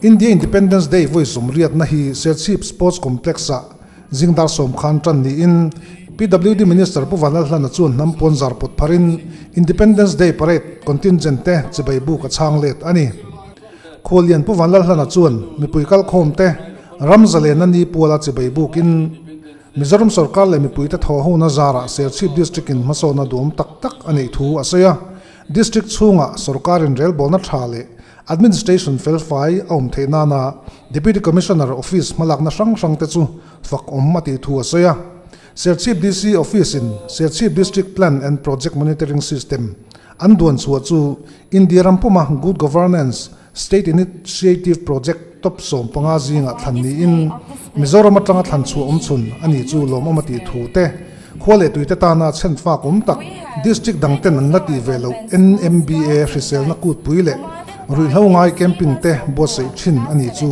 India Independence Day vawi sawmriatna hi Serchhip Sports Complex-ah zing dar sawm khan tan niin PWD Minister Pu Vanlalhlana chuan hnam pawn zar pawt pharin Independence Day Parade contingent te chibai buk a chhang let a ni. Khuallian Pu Vanlalhlana chuan mipui kalkhawm te ram zalena ni puala chibai bukin Mizoram sarkar leh mipuite thaw hona zarah Serchhip District in hmasawna duam tak tak a neih thu a sawi a. District chhungah sarkarin relbawlna tha leh administration felfai a awm theih nana Deputy Commissioner Office hmalakna hrang hrang te chu fak awm a tih thu a sawi a. Serchhip DC Office in Serchhip District Plan and Project Monitoring System an duan chhuah chu India ram puma Good Governance State Initiative Project top 15 zinga thlan niin Mizoram atanga thlan chhuah awm chhun ani chu lawm awm a tih thu te khua leh tuite tana chen fak awm tak district dang ten an la ti ve lo NMBA hriselna kut pui leh ruihhlo ngai camping te buatsaih thin ani chu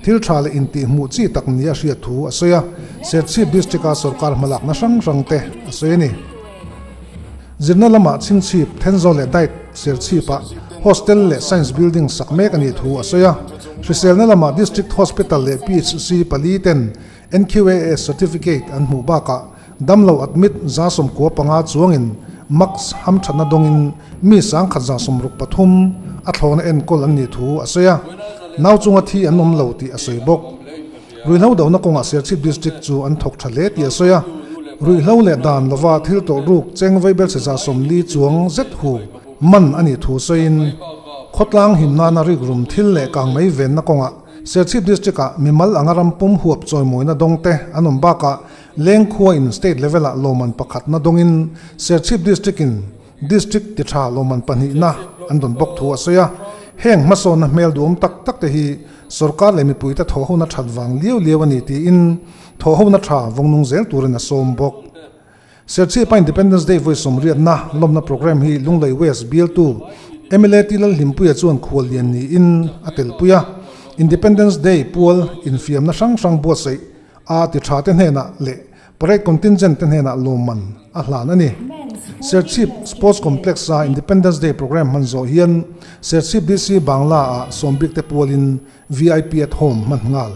thil tha leh intih hmuh chi tak ni a hriat thu a sawi a. Serchhip district a sarkar hmalakna hrang hrang te a sawi a ni. Zirna lamah Chhingchhip, Thenzawl leh Dait Serchhipah hostel leh science building sak mek a nih thu a sawi a. Hriselna lamah District Hospital leh PHC pali ten NQAS certificate an hmuh bakah damlo admit 95 chuangin mask hamthatna dawngin mi 1163 a thlawna enkawl an nih thu a sawi a. Nau chunga thi an awm lo tih a sawi bawk. Ruihhlo dona kawngah Serchhip District chu an thawk tha hle tih a sawi a. Ruihhlo leh dan lova thil tawlh ruk cheng vaibel chhe 140 chuang zet hu man a nih thu sawiin khawtlang him nana rikrum thil leh kang mai venna kawngah Serchhip District-ah mimal anga ram pum huap chawimawina dawng te an awm bakah Lengkhua in state level-ah lawmman pakhatna dawngin Serchhip District-in District ti tha lawmman pahnihna an dawn bawk thu a sawi a. Heng hmasawnna hmel duhawm tak tak te hi sarkar leh mipuite thaw hona that vang liau liau a ni tiin thaw hona tha vawngnung zel turin a sawm bawk. Serchhipa Independence Day vawi sawmriatna lawmna programme hi Lunglei West bialtu mla T Lalhlimpuia chuan khual lian niin a telpui a. Independence Day pual infiamna hrang hrang buatsaih a ti tha te hnenah leh Parade contingent te hnenah lawmman a hlan a ni. Serchhip Sports Complex a Independence Day programme hman zawh hian Serchhip DC Bangla ah sawmbik te pualin VIP at home hman nghal.